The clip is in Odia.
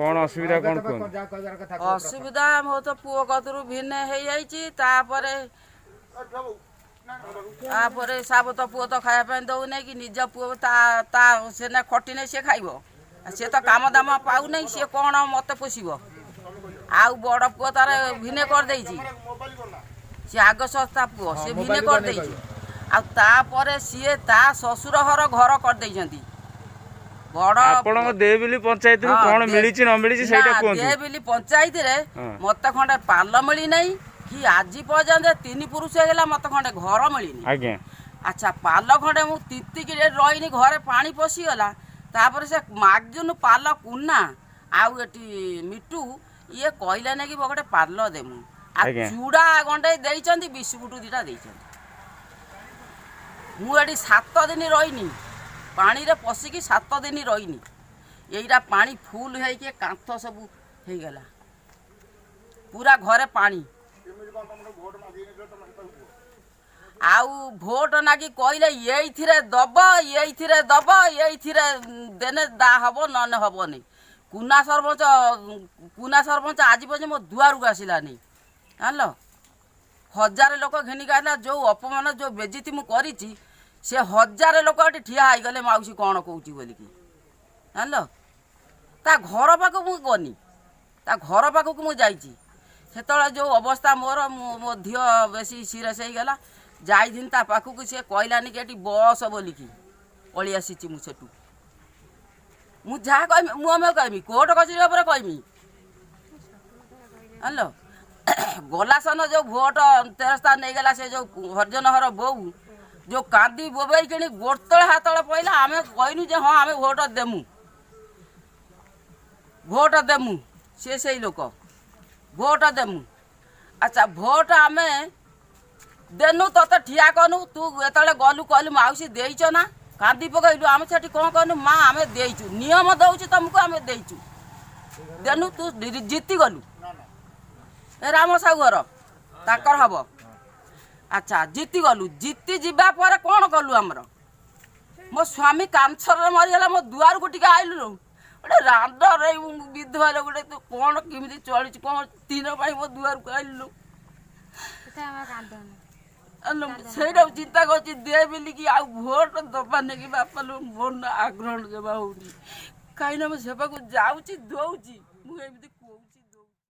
କ'ଣ ଅସୁବିଧା କ'ଣ କୁହନ୍ତୁ? ଅସୁବିଧା ମୋ ତ ପୁଅ କତରୁ ଭିନ୍ନ ହେଇଯାଇଛି। ତାପରେ ତାପରେ ସାବତ ପୁଅ ତ ଖାଇବା ପାଇଁ ଦଉନାହିଁ କି ନିଜ ପୁଅ ତା ତା ସେନା ଖଟିନେ ସିଏ ଖାଇବ। ଆଉ ସିଏ ତ କାମ ଦାମ ପାଉନାହିଁ, ସିଏ କ'ଣ ମତେ ପୋଷିବ? ଆଉ ବଡ଼ ପୁଅ ତାର ଭିନେ କରିଦେଇଛି। ସିଏ ଆଗ ଶସ୍ତା ପୁଅ, ସିଏ ଭିନେ କରିଦେଇଛି। ଆଉ ତାପରେ ସିଏ ତା ଶ୍ୱଶୁର ଘର ଘର କରିଦେଇଛନ୍ତି ବଡ଼। ଆପଣଙ୍କ ଦେବିଲି ପଞ୍ଚାୟତରୁ କ'ଣ ମିଳିଛି ନ ମିଳିଛି ସେଇଟା ନା, କୁହନ୍ତୁ। ଦେବିଲି ପଞ୍ଚାୟତରେ ମତେ ଖଣ୍ଡେ ପାଲ ମିଳିନାହିଁ କି ଆଜି ପର୍ଯ୍ୟନ୍ତ ତିନି ପୁରୁଷ ହେଇଗଲା, ମତେ ଖଣ୍ଡେ ଘର ମିଳିନି। ଆଚ୍ଛା, ପାଲ ଖଣ୍ଡେ ମୁଁ ତିତିକି ରହିନି, ଘରେ ପାଣି ପଶିଗଲା। ତାପରେ ସେ ମାଗିନୁ ପାଲ କୁନା ଆଉ ଏଠି ମିଟୁ ଇଏ କହିଲେ ନାଇଁ କି ଗୋଟେ ପାଲ ଦେମୁ। ଆଉ ଚୁଡ଼ା ଗଣ୍ଡେ ଦେଇଛନ୍ତି, ବିସ୍କୁଟ ଦିଟା ଦେଇଛନ୍ତି। ମୁଁ ଏଠି 7 ଦିନ ରହିନି, ପାଣିରେ ପଶିକି 7 ଦିନ ରହିନି। ଏଇଟା ପାଣି ଫୁଲ ହେଇକି କାନ୍ଥ ସବୁ ହେଇଗଲା, ପୁରା ଘରେ ପାଣି। ଆଉ ଭୋଟ ନାଗି କହିଲେ ଏଇଥିରେ ଦବ, ଏଇଥିରେ ଦବ, ଏଇଥିରେ ଦେନେ ଦା ହବ, ନହେଲେ ହବନି। କୁନା ସରପଞ୍ଚ, କୁନା ସରପଞ୍ଚ ଆଜି ପର୍ଯ୍ୟନ୍ତ ମୋ ଦୁଆରକୁ ଆସିଲାନି, ଜାଣିଲ। ହଜାରେ ଲୋକ ଘେନିକି ଆସିଲା। ଯୋଉ ଅପମାନ, ଯୋଉ ବେଜିତି ମୁଁ କରିଛି, ସେ ହଜାରେ ଲୋକ ଏଠି ଠିଆ ହେଇଗଲେ, ମାଉସୀ କ'ଣ କହୁଛି ବୋଲିକି, ଜାଣିଲ। ତା ଘର ପାଖକୁ ମୁଁ ଗନି, ତା ଘର ପାଖକୁ ମୁଁ ଯାଇଛି। ସେତେବେଳେ ଯେଉଁ ଅବସ୍ଥା ମୋର, ମୁଁ ମୋ ଧିଅ ବେଶୀ ସିରିୟସ୍ ହେଇଗଲା। ଯାଇଥିନି ତା ପାଖକୁ, ସେ କହିଲାନି କି ଏଠି ବସ ବୋଲିକି, ପଳେଇ ଆସିଛି ମୁଁ ସେଠୁ। ମୁଁ ଯାହା କହିବି, ମୁଁ ଆମେ କହିବି, କୋର୍ଟ କଚେରୀ ଉପରେ କହିବି, ଜାଣିଲ। ଗଲା ସନ ଯୋଉ ଭୋଟ ତେରସ୍ତା ନେଇଗଲା, ସେ ଯୋଉ ହରିଜନ ଘର ବୋଉ ଯୋଉ କାନ୍ଦି ବୋବେଇକିଣି ଗୋଡ଼ ତଳେ ହାତ ତଳେ ପଇଲା, ଆମେ କହିନୁ ଯେ ହଁ ଆମେ ଭୋଟ ଦେମୁ, ଭୋଟ ଦେମୁ। ସିଏ ସେଇ ଲୋକ, ଭୋଟ ଦେମୁ। ଆଚ୍ଛା, ଭୋଟ ଆମେ ଦେନୁ, ତତେ ଠିଆ କନୁ। ତୁ ଯେତେବେଳେ ଗଲୁ, କହିଲୁ ମାଉସୀ ଦେଇଛ ନା? କାନ୍ଦି ପକେଇଲୁ। ଆମେ ସେଠି କ'ଣ କନୁ? ମା ଆମେ ଦେଇଛୁ, ନିୟମ ଦଉଛୁ ତମକୁ, ଆମେ ଦେଇଛୁ, ଦେନୁ, ତୁ ଜିତିଗଲୁ। ଏ ରାମ ସାହୁ ଘର ତାଙ୍କର ହବ। ଆଚ୍ଛା, ଜିତିଗଲୁ। ଜିତି ଯିବା ପରେ କ'ଣ କଲୁ ଆମର? ମୋ ସ୍ୱାମୀ କାନ୍ସରରେ ମରିଗଲା, ମୋ ଦୁଆରକୁ ଟିକେ ଆଇଲୁ? ଗୋଟେ ରାଣ୍ଡରେ ବିଧବା ଗୋଟେ, ତୁ କ'ଣ କେମିତି ଚଳିଛୁ, କ'ଣ ଦିନ ପାଇଁ ମୋ ଦୁଆରକୁ ଆଇଲୁ? ସେଇଟା ଚିନ୍ତା କରୁଛି ଦେ ବୋଲିକି ଆଉ ଭୋଟ ଦବା ନେଇକି ବାପା ଲୋ, ମନ ଆଗ୍ରହଣ ଜମା ହଉନି। କାହିଁକିନା ମୁଁ ସେବାକୁ ଯାଉଛି, ଦଉଛି, ମୁଁ ଏମିତି କହୁଛି।